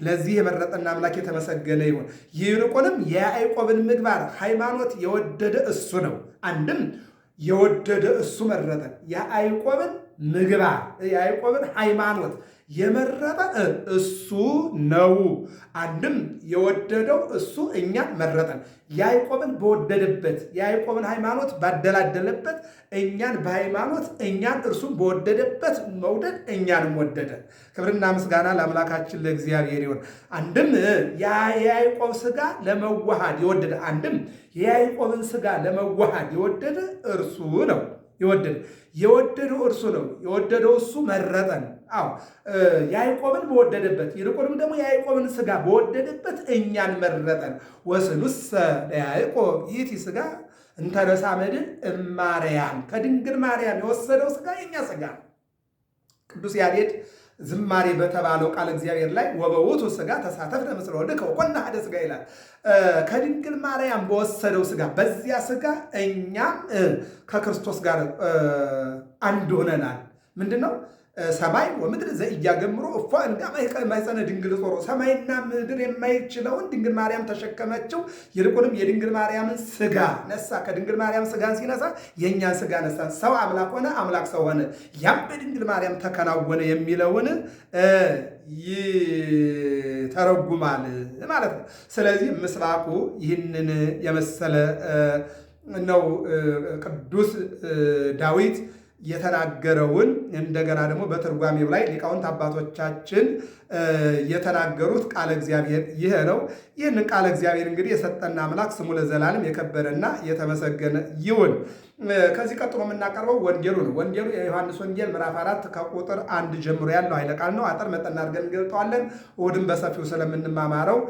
ለዚህ የመረጠና አምላክ የተመሰገነ ይሁን። ይልቁንም የያዕቆብን ምግባር ሃይማኖት የወደደ እሱ ነው። አንድም የወደደ እሱ መረጠን። የያዕቆብን ምግባር የያዕቆብን ሃይማኖት የመረጠ እሱ ነው። አንድም የወደደው እሱ እኛን መረጠን። ያዕቆብን በወደደበት የያዕቆብን ሃይማኖት ባደላደለበት እኛን በሃይማኖት እኛን እርሱን በወደደበት መውደድ እኛንም ወደደ። ክብርና ምስጋና ለአምላካችን ለእግዚአብሔር ይሁን። አንድም የያዕቆብ ሥጋ ለመዋሃድ የወደደ አንድም የያዕቆብን ሥጋ ለመዋሃድ የወደደ እርሱ ነው። የወደደ የወደደው እርሱ ነው። የወደደው እሱ መረጠን። አዎ ያዕቆብን በወደደበት ይልቁንም ደግሞ የያዕቆብን ሥጋ በወደደበት እኛን መረጠን። ወስኑሰ ለያዕቆብ ይእቲ ሥጋ እንተነሳ መድን እማርያም ከድንግል ማርያም የወሰደው ሥጋ የኛ ሥጋ ነው። ቅዱስ ያሬድ ዝማሬ በተባለው ቃል እግዚአብሔር ላይ ወበውቱ ሥጋ ተሳተፍነ ምስለ ወልድከ ወኮነ አሐደ ሥጋ ይላል። ከድንግል ማርያም በወሰደው ሥጋ በዚያ ሥጋ እኛም ከክርስቶስ ጋር አንድ ሆነናል። ምንድን ነው? ሰማይ ወምድር ዘኢያገምሮ እፎ እንጋ ማኅፀነ ድንግል ጾሮ፣ ሰማይና ምድር የማይችለውን ድንግል ማርያም ተሸከመችው። ይልቁንም የድንግል ማርያምን ሥጋ ነሳ። ከድንግል ማርያም ሥጋን ሲነሳ የእኛን ሥጋ ነሳ። ሰው አምላክ ሆነ፣ አምላክ ሰው ሆነ። ያም በድንግል ማርያም ተከናወነ የሚለውን ይተረጉማል ማለት ነው። ስለዚህ ምስባኩ ይህንን የመሰለ ነው። ቅዱስ ዳዊት የተናገረውን እንደገና ደግሞ በትርጓሜው ላይ ሊቃውንት አባቶቻችን የተናገሩት ቃለ እግዚአብሔር ይሄ ነው። ይህንን ቃለ እግዚአብሔር እንግዲህ የሰጠን አምላክ ስሙ ለዘላለም የከበረና የተመሰገነ ይሁን። ከዚህ ቀጥሎ የምናቀርበው ወንጌሉ ነው። ወንጌሉ የዮሐንስ ወንጌል ምዕራፍ 4 ከቁጥር 1 ጀምሮ ያለው ኃይለ ቃል ነው። አጠር መጠን አድርገን እንገልጠዋለን። እሑድም በሰፊው ስለምንማማረው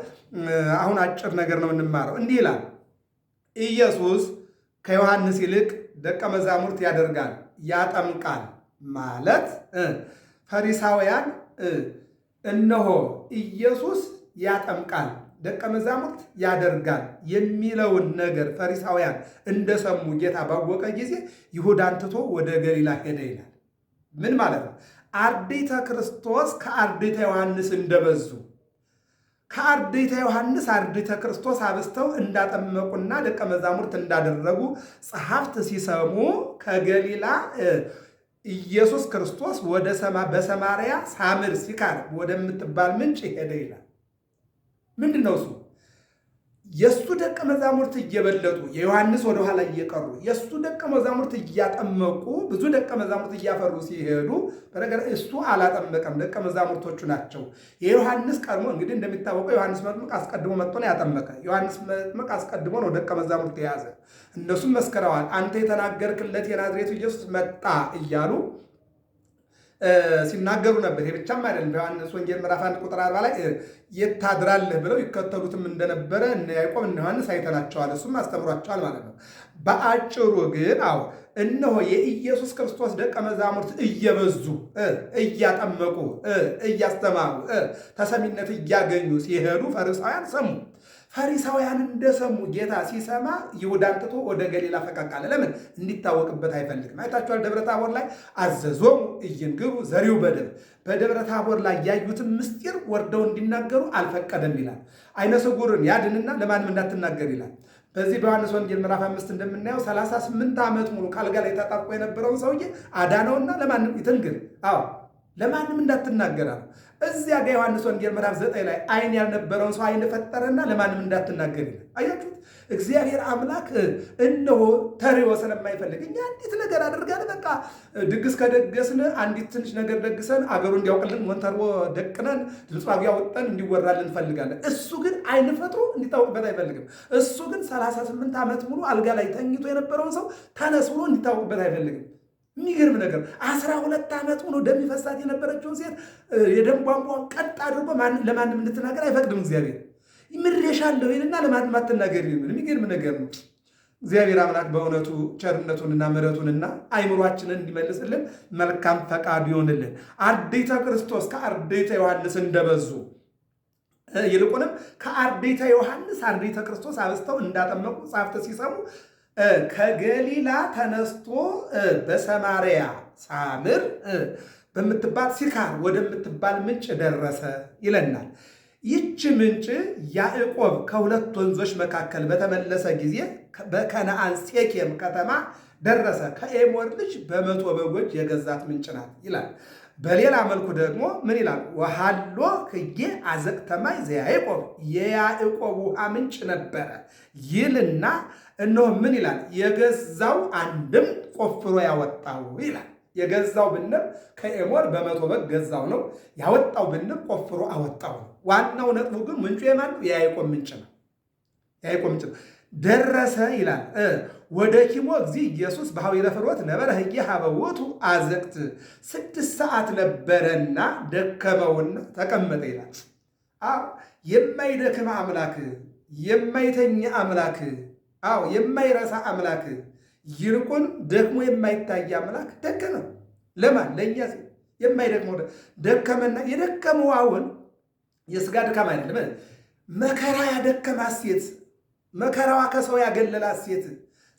አሁን አጭር ነገር ነው የምንማረው። እንዲህ ይላል፣ ኢየሱስ ከዮሐንስ ይልቅ ደቀ መዛሙርት ያደርጋል ያጠምቃል ማለት ፈሪሳውያን እነሆ ኢየሱስ ያጠምቃል ደቀ መዛሙርት ያደርጋል የሚለውን ነገር ፈሪሳውያን እንደሰሙ ጌታ ባወቀ ጊዜ ይሁዳን ትቶ ወደ ገሊላ ሄደ ይላል። ምን ማለት ነው? አርድእተ ክርስቶስ ከአርድእተ ዮሐንስ እንደበዙ፣ ከአርድእተ ዮሐንስ አርድእተ ክርስቶስ አብዝተው እንዳጠመቁና ደቀ መዛሙርት እንዳደረጉ ጸሐፍት ሲሰሙ ከገሊላ ኢየሱስ ክርስቶስ ወደ በሰማርያ ሳምር ሲካር ወደምትባል ምንጭ ሄደ ይላል። ምንድን ነው እሱ? የእሱ ደቀ መዛሙርት እየበለጡ የዮሐንስ ወደኋላ እየቀሩ የእሱ ደቀ መዛሙርት እያጠመቁ ብዙ ደቀ መዛሙርት እያፈሩ ሲሄዱ፣ በነገር እሱ አላጠመቀም፣ ደቀ መዛሙርቶቹ ናቸው። የዮሐንስ ቀድሞ እንግዲህ እንደሚታወቀው ዮሐንስ መጥምቅ አስቀድሞ መጥቶ ነው ያጠመቀ። ዮሐንስ መጥምቅ አስቀድሞ ነው ደቀ መዛሙርት የያዘ። እነሱም መስክረዋል። አንተ የተናገርክለት የናዝሬቱ ኢየሱስ መጣ እያሉ ሲናገሩ ነበር። ይሄ ብቻም አይደለም። በዮሐንስ ወንጌል ምዕራፍ 1 ቁጥር 40 ላይ የት ታድራለህ ብለው ይከተሉትም እንደነበረ እነ ያዕቆብ እነ ዮሐንስ አይተናቸዋል። እሱም አስተምሯቸዋል ማለት ነው። በአጭሩ ግን አዎ እነሆ የኢየሱስ ክርስቶስ ደቀ መዛሙርት እየበዙ እያጠመቁ እያስተማሩ ተሰሚነት እያገኙ ሲሄዱ ፈሪሳውያን ሰሙ። ፈሪሳውያን እንደሰሙ ጌታ ሲሰማ ይሁዳን ትቶ ወደ ገሊላ ፈቀቅ አለ። ለምን? እንዲታወቅበት አይፈልግም። አይታችኋል። ደብረ ታቦር ላይ አዘዞሙ ኢይንግሩ ዘሪው በደብር፣ በደብረ ታቦር ላይ ያዩትን ምስጢር ወርደው እንዲናገሩ አልፈቀደም ይላል። ዓይነ ስውርን ያድንና ለማንም እንዳትናገር ይላል። በዚህ በዮሐንስ ወንጌል ምዕራፍ 5 እንደምናየው 38 ዓመት ሙሉ ካልጋ ላይ ተጣብቆ የነበረውን ሰውዬ አዳነውና ለማንም ይትንግር፣ አዎ ለማንም እንዳትናገር አለው። እዚያ ጋር ዮሐንስ ወንጌል ምዕራፍ 9 ላይ ዓይን ያልነበረውን ሰው ዓይን ፈጠረና ለማንም እንዳትናገር ይላል። አያችሁት? እግዚአብሔር አምላክ እነሆ ተሪዎ ስለማይፈልግ እኛ አንዲት ነገር አድርገን በቃ ድግስ ከደገስን አንዲት ትንሽ ነገር ደግሰን አገሩ እንዲያውቅልን ሞንተርቦ ደቅነን ድምፅ አውጥተን እንዲወራልን እንፈልጋለን። እሱ ግን ዓይን ፈጥሮ እንዲታወቅበት አይፈልግም። እሱ ግን 38 ዓመት ሙሉ አልጋ ላይ ተኝቶ የነበረውን ሰው ተነስ ብሎ እንዲታወቅበት አይፈልግም። የሚገርም ነገር 12 ዓመት ሆኖ ደም ይፈሳት የነበረችውን ሴት የደም ቧንቧን ቀጥ አድርጎ ለማንም እንድትናገር አይፈቅድም። እግዚአብሔር ምሬሻለሁ ይልና ለማንም አትናገር። የሚገርም ነገር ነው። እግዚአብሔር አምላክ በእውነቱ ቸርነቱንና ምሕረቱንና አይምሯችንን እንዲመልስልን መልካም ፈቃዱ ይሆንልን። አርድእተ ክርስቶስ ከአርድእተ ዮሐንስ እንደበዙ ይልቁንም ከአርድእተ ዮሐንስ አርድእተ ክርስቶስ አብዝተው እንዳጠመቁ ጸሐፍት ሲሰሙ ከገሊላ ተነስቶ በሰማርያ ሳምር በምትባል ሲካር ወደምትባል ምንጭ ደረሰ ይለናል። ይህች ምንጭ ያዕቆብ ከሁለት ወንዞች መካከል በተመለሰ ጊዜ በከነአን ሴኬም ከተማ ደረሰ። ከኤሞር ልጅ በ100 በጎች የገዛት ምንጭ ናት ይላል። በሌላ መልኩ ደግሞ ምን ይላል? ወሀሎ ህዬ አዘቅተ ማይ ዘያዕቆብ፣ የያዕቆብ ውሃ ምንጭ ነበረ ይልና እነሆ ምን ይላል? የገዛው አንድም ቆፍሮ ያወጣው ይላል። የገዛው ብንል ከኤሞር በ100 በግ ገዛው ነው። ያወጣው ብንል ቆፍሮ አወጣው ነው። ዋናው ነጥቡ ግን ምንጩ የማን ነው? የያዕቆብ ምንጭ ነው። የያዕቆብ ምንጭ ነው። ደረሰ ይላል። ወደኪሞ እግዚእ ኢየሱስ በሐዊረ ፍርወት ነበረ ህዬ ሀበ ውእቱ አዘቅት፣ 6 ሰዓት ነበረና ደከመውና ተቀመጠ ይላል። አዎ የማይደክም አምላክ፣ የማይተኛ አምላክ፣ አዎ የማይረሳ አምላክ፣ ይልቁን ደክሞ የማይታይ አምላክ ደከመ። ለማን? ለእኛ ሲል የማይደክመው ደከመና የደከመው አሁን የስጋ ድካም አይደለም። መከራ ያደከማት ሴት፣ መከራዋ ከሰው ያገለላት ሴት፣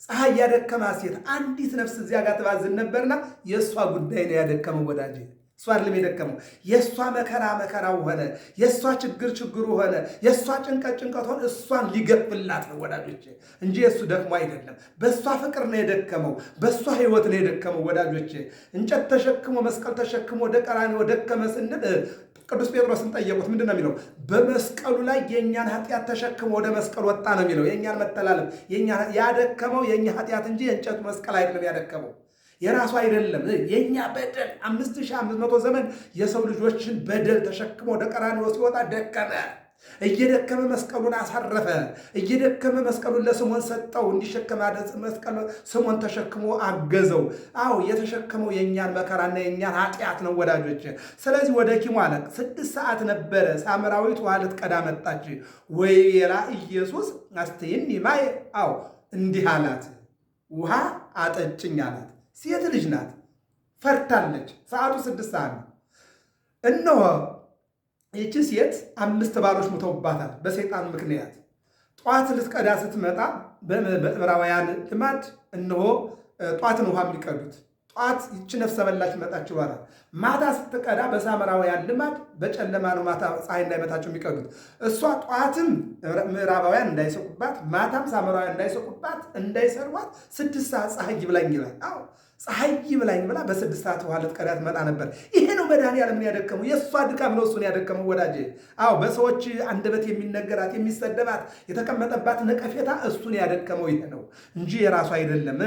ፀሐይ ያደከማት ሴት አንዲት ነፍስ እዚያ ጋር ትባዝን ነበርና የእሷ ጉዳይ ነው ያደከመው ወዳጄ። እሷ አይደለም የደከመው፣ የእሷ መከራ መከራው ሆነ፣ የእሷ ችግር ችግሩ ሆነ፣ የእሷ ጭንቀት ጭንቀት ሆነ። እሷን ሊገፍላት ነው ወዳጆቼ እንጂ የእሱ ደክሞ አይደለም። በእሷ ፍቅር ነው የደከመው፣ በእሷ ሕይወት ነው የደከመው ወዳጆቼ። እንጨት ተሸክሞ መስቀል ተሸክሞ ወደ ቀራንዮ ደከመ ስንል ቅዱስ ጴጥሮስን ጠየቁት። ምንድን ነው የሚለው? በመስቀሉ ላይ የእኛን ኃጢአት ተሸክሞ ወደ መስቀል ወጣ ነው የሚለው። የእኛን መተላለፍ ያደከመው የእኛ ኃጢአት እንጂ የእንጨቱ መስቀል አይደለም ያደከመው የራሱ አይደለም። የኛ በደል 5500 ዘመን የሰው ልጆችን በደል ተሸክሞ ወደ ቀራንዮ ሲወጣ ደከመ። እየደከመ መስቀሉን አሳረፈ። እየደከመ መስቀሉን ለስምዖን ሰጠው እንዲሸከም፣ መስቀል ስምዖን ተሸክሞ አገዘው። አዎ የተሸከመው የእኛን መከራና የእኛን ኃጢአት ነው ወዳጆች። ስለዚህ ወደ ኪሞ አለ 6 ሰዓት ነበረ። ሳምራዊት ውሃ ልትቀዳ መጣች። ወይቤላ ኢየሱስ አስተይኒ ማየ፣ አዎ እንዲህ አላት፣ ውሃ አጠጭኝ አላት። ሴት ልጅ ናት፣ ፈርታለች። ሰዓቱ 6 ሰዓት ነው። እነሆ ይቺ ሴት 5 ባሎች ሙተውባታል በሰይጣን ምክንያት። ጧት ልትቀዳ ስትመጣ በዕብራውያን ልማድ እነሆ ጧትን ውሃ የሚቀዱት ጧት ይቺ ነፍሰ በላች መጣች ይሏታል። ማታ ስትቀዳ በሳምራውያን ልማድ በጨለማ ነው ማታ ፀሐይ እንዳይመታቸው የሚቀዱት። እሷ ጧትም ምዕራባውያን እንዳይሰቁባት፣ ማታም ሳምራውያን እንዳይሰቁባት እንዳይሰርቧት 6 ሰዓት ፀሐይ ይብላኝ ይላል። አዎ ፀሐይ ይብላኝ ብላ በ6 ሰዓት ውሃ ልትቀዳ ትመጣ ነበር። ይሄ ነው መድኃኒዓለምን ያደከመው። የእሷ ድካም ነው እሱን ያደከመው ወዳጄ። አዎ በሰዎች አንደበት የሚነገራት የሚሰደባት የተቀመጠባት ነቀፌታ እሱን ያደከመው ይሄ ነው እንጂ የራሱ አይደለም።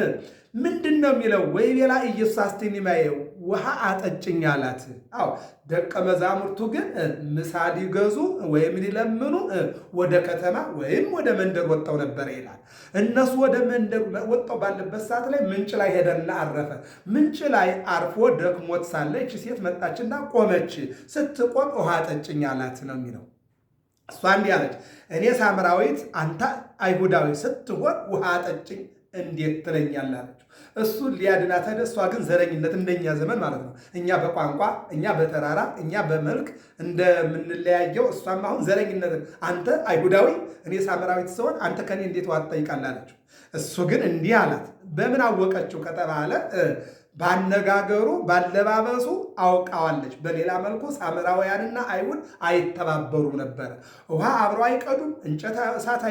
ምንድን ነው የሚለው? ወይቤላ ኢየሱስ አስተይኒ ማየ፣ ውሃ አጠጭኝ አላት። አዎ ደቀ መዛሙርቱ ግን ምሳ ሊገዙ ወይም ሊለምኑ ወደ ከተማ ወይም ወደ መንደር ወጥተው ነበር ይላል። እነሱ ወደ መንደር ወጥተው ባለበት ሰዓት ላይ ምንጭ ላይ ሄደና አረፈ። ምንጭ ላይ አርፎ ደክሞት ሳለ ይህች ሴት መጣችና ቆመች። ስትቆም ውሃ አጠጭኝ አላት ነው የሚለው። እሷ እንዲህ አለች፣ እኔ ሳምራዊት አንተ አይሁዳዊ ስትሆን ውሃ አጠጭኝ እንዴት ትለኛለህ አለችው። እሱ ሊያድናት ሄደ። እሷ ግን ዘረኝነት እንደኛ ዘመን ማለት ነው። እኛ በቋንቋ እኛ በተራራ እኛ በመልክ እንደምንለያየው እሷም አሁን ዘረኝነት፣ አንተ አይሁዳዊ እኔ ሳምራዊት ስሆን አንተ ከኔ እንዴት ውሃ ትጠይቃለህ አለችው። እሱ ግን እንዲህ አላት። በምን አወቀችው ከተባለ ባነጋገሩ ባለባበሱ አውቃዋለች። በሌላ መልኩ ሳምራውያንና አይሁድ አይተባበሩም ነበረ። ውሃ አብረው አይቀዱም፣ እንጨት እሳት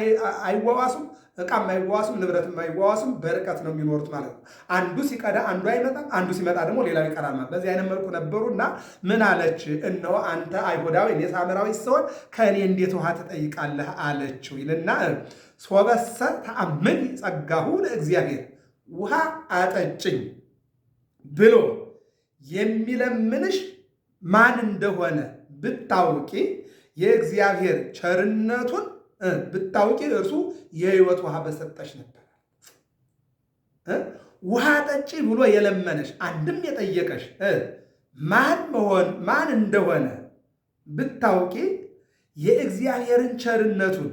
አይዋዋሱም፣ ዕቃም አይዋዋሱም፣ ንብረትም አይዋዋሱም። በርቀት ነው የሚኖሩት ማለት ነው። አንዱ ሲቀዳ አንዱ አይመጣም፣ አንዱ ሲመጣ ደግሞ ሌላው ይቀራል ማለት በዚህ አይነት መልኩ ነበሩና ምን አለች? እነሆ አንተ አይሁዳዊ እኔ ሳምራዊ ስሆን ከእኔ እንዴት ውሃ ትጠይቃለህ አለችው ይልና ሶበሰ ተአምን ጸጋሁ ለእግዚአብሔር፣ ውሃ አጠጭኝ ብሎ የሚለምንሽ ማን እንደሆነ ብታውቂ፣ የእግዚአብሔር ቸርነቱን ብታውቂ እርሱ የሕይወት ውሃ በሰጠሽ ነበር። ውሃ ጠጪ ብሎ የለመነሽ አንድም የጠየቀሽ ማን መሆን ማን እንደሆነ ብታውቂ የእግዚአብሔርን ቸርነቱን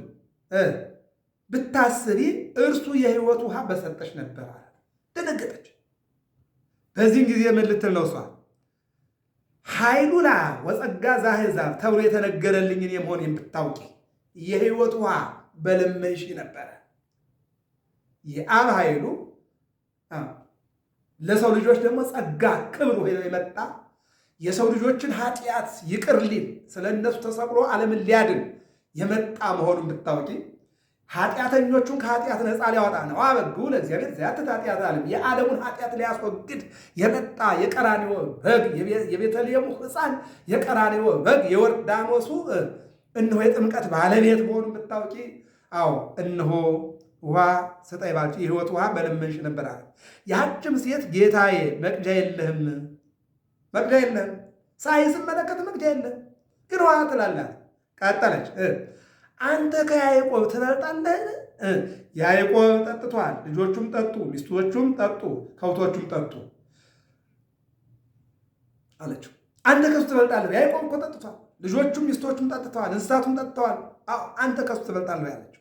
ብታስቢ እርሱ የሕይወት ውሃ በሰጠሽ ነበር። ደነገጠች። በዚህን ጊዜ ምን ልትል ነው እሷ? ኃይሉ ለአብ ወጸጋ ዘአሕዛብ ተብሎ የተነገረልኝን የመሆኔን ብታውቂ የሕይወት ውሃ በለመንሽ ነበረ። የአብ ኃይሉ ለሰው ልጆች ደግሞ ጸጋ ክብር ሆኖ የመጣ የሰው ልጆችን ኃጢአት ይቅር ሊል ስለ እነሱ ተሰቅሎ ዓለምን ሊያድን የመጣ መሆኑን ብታውቂ፣ ኃጢአተኞቹን ከኃጢአት ነፃ ሊያወጣ ነው። አበጉ ለእግዚአብሔር ዘያትት ኃጢአተ ዓለም፣ የዓለሙን ኃጢአት ሊያስወግድ የመጣ የቀራንዮ በግ፣ የቤተልሔሙ ሕፃን የቀራንዮ በግ፣ የዮርዳኖሱ እነሆ የጥምቀት ባለቤት መሆኑን ብታውቂ፣ አዎ እነሆ ውሃ ስጠኝ ባልሽ የሕይወት ውሃ በለመንሽ ነበር አለ። ያችም ሴት ጌታዬ መቅጃ የለህም፣ መቅጃ የለህም፣ ሳይ ስመለከት መቅጃ የለህም፣ ግን ውሃ ትላለህ። ቀጠለች፣ አንተ ከያዕቆብ ትበልጣለህን? ያዕቆብ ጠጥቷል፣ ልጆቹም ጠጡ፣ ሚስቶቹም ጠጡ፣ ከብቶቹም ጠጡ አለችው። አንተ ከሱ ትበልጣለህ። ያዕቆብ እኮ ጠጥቷል፣ ልጆቹም ሚስቶቹም ጠጥተዋል፣ እንስሳቱም ጠጥተዋል። አዎ አንተ ከሱ ትበልጣለህ ያለችው።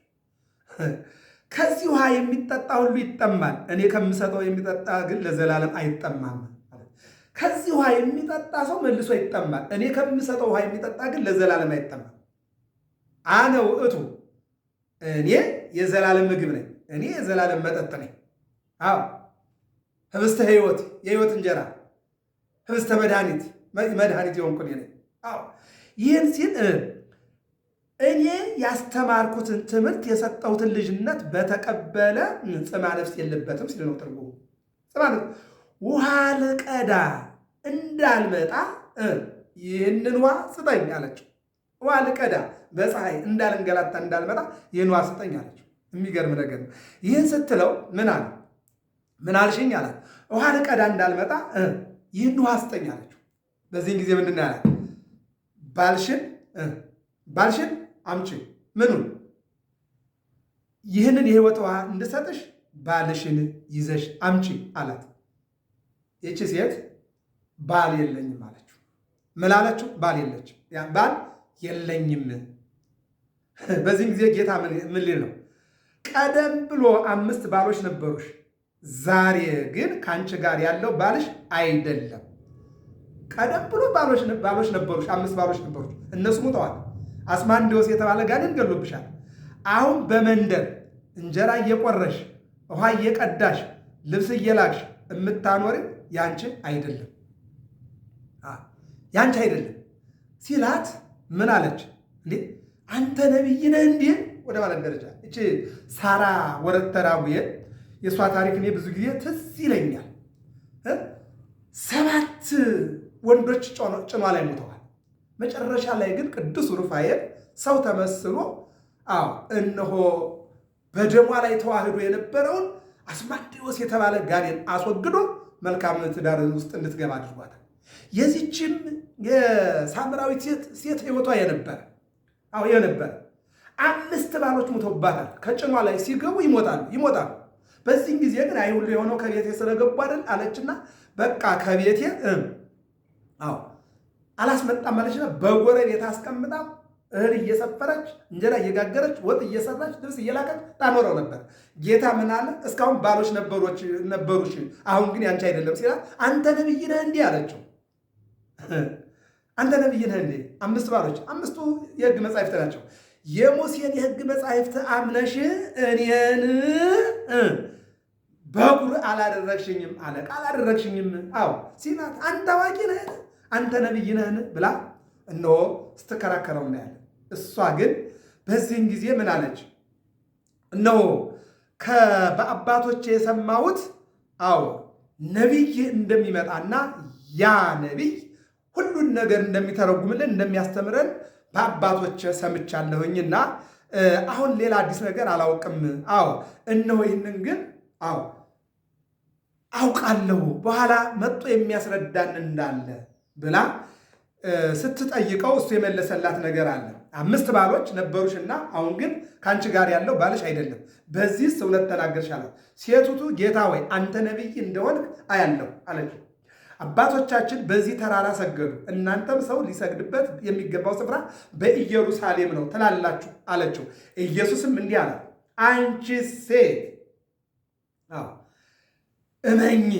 ከዚህ ውሃ የሚጠጣ ሁሉ ይጠማል፣ እኔ ከምሰጠው የሚጠጣ ግን ለዘላለም አይጠማም። ከዚህ ውሃ የሚጠጣ ሰው መልሶ ይጠማል፣ እኔ ከምሰጠው ውሃ የሚጠጣ ግን ለዘላለም አይጠማም። አነ ውእቱ፣ እኔ የዘላለም ምግብ ነኝ፣ እኔ የዘላለም መጠጥ ነኝ። አዎ ህብስተ ሕይወት፣ የሕይወት እንጀራ፣ ህብስተ መድኃኒት፣ መድኃኒት የሆንኩ እኔ ነኝ። አዎ ይህን ሲል እኔ ያስተማርኩትን ትምህርት የሰጠሁትን ልጅነት በተቀበለ ጽማ ነፍስ የለበትም ሲል ነው ትርጉሙ። ጽማ ነፍስ፣ ውሃ ልቀዳ እንዳልመጣ ይህንን ውሃ ስጠኝ አለችው። ውሃ ልቀዳ በፀሐይ እንዳልንገላታ እንዳልመጣ ይህን ውሃ ስጠኝ አለችው። የሚገርም ነገር ነው። ይህን ስትለው ምን አለ? ምን አልሽኝ አላት። ውሃ ልቀዳ እንዳልመጣ ይህን ውሃ ስጠኝ አለችው። በዚህን ጊዜ ምንድን ነው ያላት? ባልሽን ባልሽን አምጪ፣ ምኑን? ይህንን የህይወት ውሃ እንድሰጥሽ ባልሽን ይዘሽ አምጪ አላት። ይቺ ሴት ባል የለኝም አለችው። ምን አለችው? ባል የለችም፣ ባል የለኝም። በዚህም ጊዜ ጌታ ምን ሊል ነው? ቀደም ብሎ 5 ባሎች ነበሩሽ፣ ዛሬ ግን ከአንቺ ጋር ያለው ባልሽ አይደለም። ቀደም ብሎ ባሎች ነበሩሽ፣ 5 ባሎች ነበሩሽ፣ እነሱ ሙተዋል። አስማንዲዎስ የተባለ ጋኔን ገሎብሻል። አሁን በመንደር እንጀራ እየቆረሽ ውሃ እየቀዳሽ ልብስ እየላክሽ የምታኖሪ ያንቺ አይደለም፣ ያንቺ አይደለም ሲላት ምን አለች? እንዴ አንተ ነቢይ ነህ እንዴ ወደ ማለት ደረጃ። እቺ ሳራ ወረተ ራጉኤል የእሷ ታሪክ እኔ ብዙ ጊዜ ትዝ ይለኛል። 7 ወንዶች ጭኗ ላይ ሞተዋል። መጨረሻ ላይ ግን ቅዱስ ሩፋኤል ሰው ተመስሎ አዎ እነሆ በደሟ ላይ ተዋህዶ የነበረውን አስማንዲዎስ የተባለ ጋኔን አስወግዶ መልካም ትዳር ውስጥ እንድትገባ አድርጓታል። የዚችም የሳምራዊት ሴት ሕይወቷ የነበረ አዎ የነበረ 5 ባሎች ሞተውባታል። ከጭኗ ላይ ሲገቡ ይሞታሉ ይሞታሉ። በዚህም ጊዜ ግን አይ ሁሉ የሆነው ከቤቴ ስለገቡ አይደል አለችና በቃ ከቤቴ አዎ አላስመጣም አለችና በጎረቤት አስቀምጣ እህል እየሰፈረች እንጀራ እየጋገረች ወጥ እየሰራች ልብስ እየላከች ታኖረው ነበር። ጌታ ምን አለ? እስካሁን ባሎች ነበሩሽ፣ አሁን ግን ያንቺ አይደለም ሲላት አንተ ነብይ ነህ እንዴ አለችው። አንተ ነብይ ነህ እንዴ? 5 ባሎች፣ 5ቱ የሕግ መጻሕፍት ናቸው። የሙሴን የሕግ መጻሕፍት አምነሽ እኔን በኩር አላደረግሽኝም፣ አለቃ አላደረግሽኝም። አዎ ሲላት አንተ አዋቂ ነህ፣ አንተ ነብይ ነህ ብላ እነሆ ስትከራከረው እናያለን። እሷ ግን በዚህን ጊዜ ምን አለች? እነሆ በአባቶቼ የሰማሁት አዎ ነብይ እንደሚመጣና ያ ነብይ ሁሉን ነገር እንደሚተረጉምልን እንደሚያስተምረን በአባቶቼ ሰምቻለሁኝና አሁን ሌላ አዲስ ነገር አላውቅም። አዎ እነሆ ይህንን ግን አዎ አውቃለሁ በኋላ መጥቶ የሚያስረዳን እንዳለ ብላ ስትጠይቀው እሱ የመለሰላት ነገር አለ። 5 ባሎች ነበሩሽና አሁን ግን ካንቺ ጋር ያለው ባልሽ አይደለም፣ በዚህስ እውነት ተናገርሽ አላት። ሴቲቱ ጌታ ወይ አንተ ነብይ እንደሆንክ አያለሁ አለችው። አባቶቻችን በዚህ ተራራ ሰገዱ፣ እናንተም ሰው ሊሰግድበት የሚገባው ስፍራ በኢየሩሳሌም ነው ትላላችሁ አለችው። ኢየሱስም እንዲህ አላት፣ አንቺ ሴት አዎ እመኚ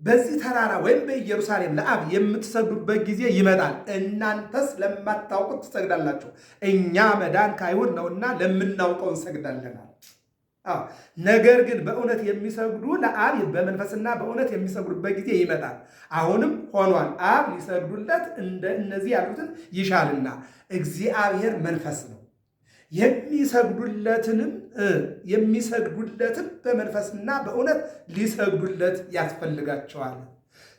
በዚህ ተራራ ወይም በኢየሩሳሌም ለአብ የምትሰግዱበት ጊዜ ይመጣል፣ እናንተስ ለማታውቁት ትሰግዳላችሁ፣ እኛ መዳን ከአይሁድ ነውና ለምናውቀው እንሰግዳለን። ነገር ግን በእውነት የሚሰግዱ ለአብ በመንፈስና በእውነት የሚሰግዱበት ጊዜ ይመጣል፣ አሁንም ሆኗል። አብ ሊሰግዱለት እንደ እነዚህ ያሉትን ይሻልና። እግዚአብሔር መንፈስ ነው፣ የሚሰግዱለትንም የሚሰግዱለትም በመንፈስና በእውነት ሊሰግዱለት ያስፈልጋቸዋል።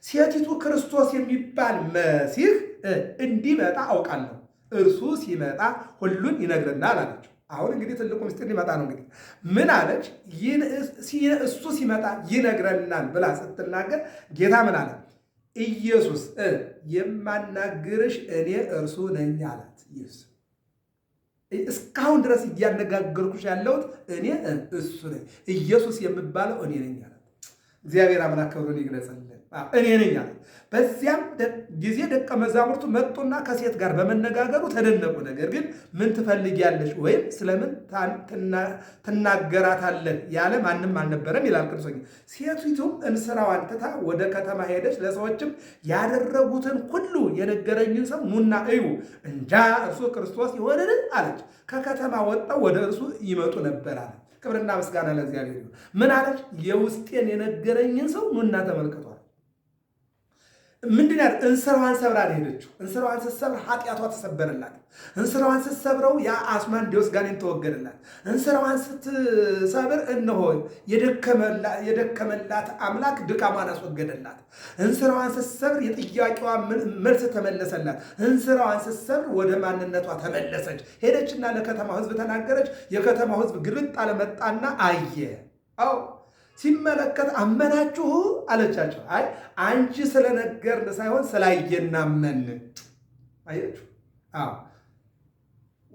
ሴቲቱ ክርስቶስ የሚባል መሲህ እንዲመጣ አውቃለሁ፣ እርሱ ሲመጣ ሁሉን ይነግረናል አለችው። አሁን እንግዲህ ትልቁ ምስጢር ሊመጣ ነው። እንግዲህ ምን አለች? እሱ ሲመጣ ይነግረናል ብላ ስትናገር ጌታ ምን አለ? ኢየሱስ የማናግርሽ እኔ እርሱ ነኝ አላት። ኢየሱስ እስካሁን ድረስ እያነጋገርኩሽ ያለሁት እኔ እሱ ነኝ፣ ኢየሱስ የምባለው እኔ ነኝ አላት። እግዚአብሔር አምላክ ክብሩን ይግለጽልን። እኔ ነኝ አለ። በዚያም ጊዜ ደቀ መዛሙርቱ መጡና ከሴት ጋር በመነጋገሩ ተደነቁ። ነገር ግን ምን ትፈልጊያለሽ ወይም ስለምን ትናገራታለህ ያለ ማንም አልነበረም ይላል ቅዱስ ወንጌል። ሴቲቱም እንስራዋን ትታ ወደ ከተማ ሄደች። ለሰዎችም ያደረጉትን ሁሉ የነገረኝን ሰው ኑና እዩ፣ እንጃ እርሱ ክርስቶስ ይሆንን አለች። ከከተማ ወጥተው ወደ እርሱ ይመጡ ነበር አለ። ክብርና ምስጋና ለእግዚአብሔር ይሁን። ምን አለች? የውስጤን የነገረኝን ሰው ኑና ተመልከቷል። ምንድን ያለ እንስራዋን ሰብራ ነው ሄደችው። እንስራዋን ስትሰብር ኃጢአቷ ተሰበረላት። እንስራዋን ስትሰብረው ያ አስማንዴዎስ ጋኔን ተወገደላት። እንስራዋን ስትሰብር እነሆ የደከመላት አምላክ ድካሟን አስወገደላት። እንስራዋን ስትሰብር የጥያቄዋ መልስ ተመለሰላት። እንስራዋን ስትሰብር ወደ ማንነቷ ተመለሰች። ሄደችና ለከተማው ሕዝብ ተናገረች። የከተማው ሕዝብ ግልብጥ አለመጣና አየ። አዎ ሲመለከት አመናችሁ አለቻቸው። አይ አንቺ ስለነገርን ሳይሆን ስላየን አመን። አያችሁ? አዎ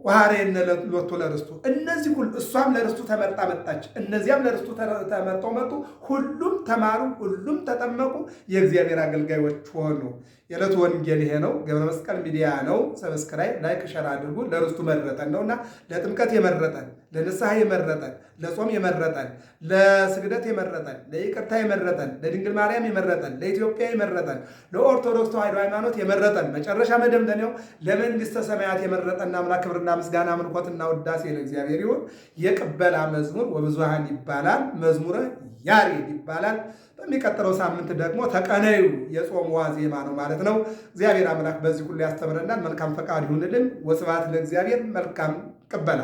ወሐረየነ ሎቱ ለርስቱ። እነዚህ ሁሉ እሷም ለርስቱ ተመርጣ መጣች፣ እነዚያም ለርስቱ ተመርጠው መጡ። ሁሉም ተማሩ፣ ሁሉም ተጠመቁ፣ የእግዚአብሔር አገልጋዮች ሆኑ። የዕለቱ ወንጌል ይሄ ነው። ገብረ መስቀል ሚዲያ ነው። Subscribe፣ like፣ share አድርጉ። ለርስቱ መረጠን ነውና ለጥምቀት የመረጠን፣ ለንስሐ የመረጠን፣ ለጾም የመረጠን፣ ለስግደት የመረጠን፣ ለይቅርታ የመረጠን፣ ለድንግል ማርያም የመረጠን፣ ለኢትዮጵያ የመረጠን፣ ለኦርቶዶክስ ተዋሕዶ ሃይማኖት የመረጠን፣ መጨረሻ መደምደሚያው ለመንግስተ ሰማያት የመረጠን አምላክ ክብርና ምስጋና አምልኮትና ውዳሴ ለእግዚአብሔር ይሁን። የቅበላ መዝሙር ወብዙሃን ይባላል። መዝሙረ ያሬድ ይባላል። በሚቀጥለው ሳምንት ደግሞ ተቀነዩ የጾም ዋዜማ ነው ማለት ነው። እግዚአብሔር አምላክ በዚህ ሁሉ ያስተምረናል። መልካም ፈቃድ ይሁንልን። ወስብሐት ለእግዚአብሔር። መልካም ቅበላ።